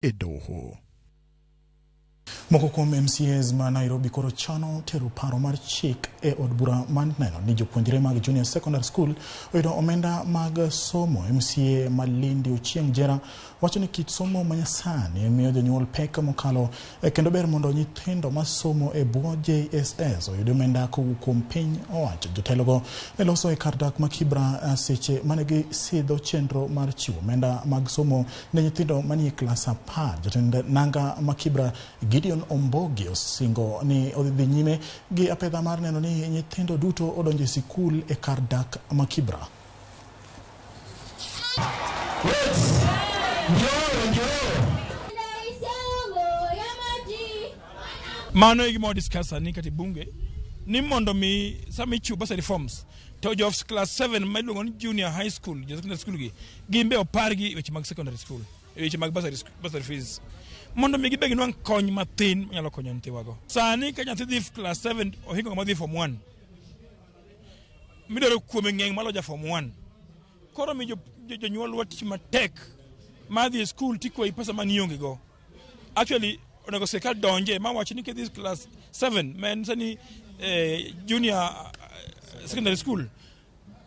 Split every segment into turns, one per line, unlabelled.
E doho. Moko kuom MCAs ma Nairobi koro chano tero paro mar chik e od bura mar neno ni jopuonjre mag Junior Secondary School oyudo omenda mag somo. MCA ma Lindi Ochieng' Jera wacho ni kit somo manyasani miyo jonyuol pek mokalo kendo ber mondo nyithindo masomo e bwo JSS oyud omenda kowuok kuom piny owacho. Jotelogo ne loso e kar dak ma Kibra seche mane gisidho chenro mar chiwo omenda mag somo ne nyithindo manie klas 10. Jatend nanga ma Kibra Gideon Ombogi osingo ni odhi dhi nyime gi apedha mar neno ni nyithindo duto odonjo e sikul e kar dak ma Kibra.
Mano e gima wadiscuss sani kata e bunge ni mondo mi sama ichiwo bursary forms to jo class 7 ma iluongo ni junior high school, jo secondary school gi gin be opargi e weche mag secondary school, e weche mag bursary, bursary fees mondo mi gibe ginwang' kony mathin manyalo konyo nyithiwago. Sani ka nyathi dhi class 7 ohingo ng'ama dhi form 1 midwaro kuome ng'eny maloyo ja form 1. Koro mi jonyuolwa tich matek mar dhi e skul tikwayi pesa ma nionge go. Actually onego sirkal donje ma wach ni kidhi class 7 ma en sani junior secondary school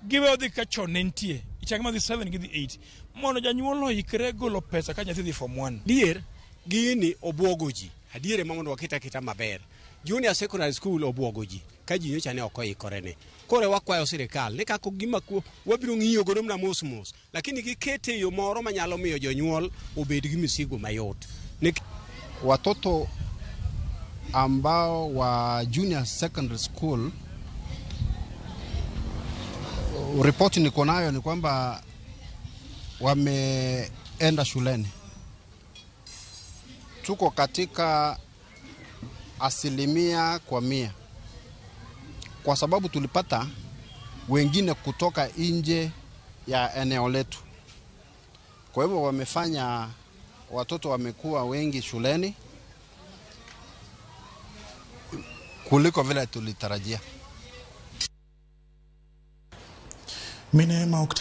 giweyo dhi ka chon ne nitie ichak ma dhi 7 gidhi 8 mondo janyuol oikre golo pesa ka nyathi dhi form 1.
Adier gini obwogo ji, adier ema mondo waket aketa maber. Junior secondary school obwogo ji ka ji nyocha ne ok oikore ne. Koro wakwayo sirikal ni kako gima wabiro ng'iyo godo mana mos mos, lakini gikete e yo moro manyalo miyo jonyuol obed gi misigo mayot.
Watoto ambao wa junior secondary school, ripoti niko nayo ni kwamba wameenda shuleni. Tuko katika 100%, kwa sababu tulipata wengine kutoka nje ya eneo letu. Kwa hivyo wamefanya watoto wamekuwa wengi shuleni kuliko vile tulitarajia.
Mine ma ok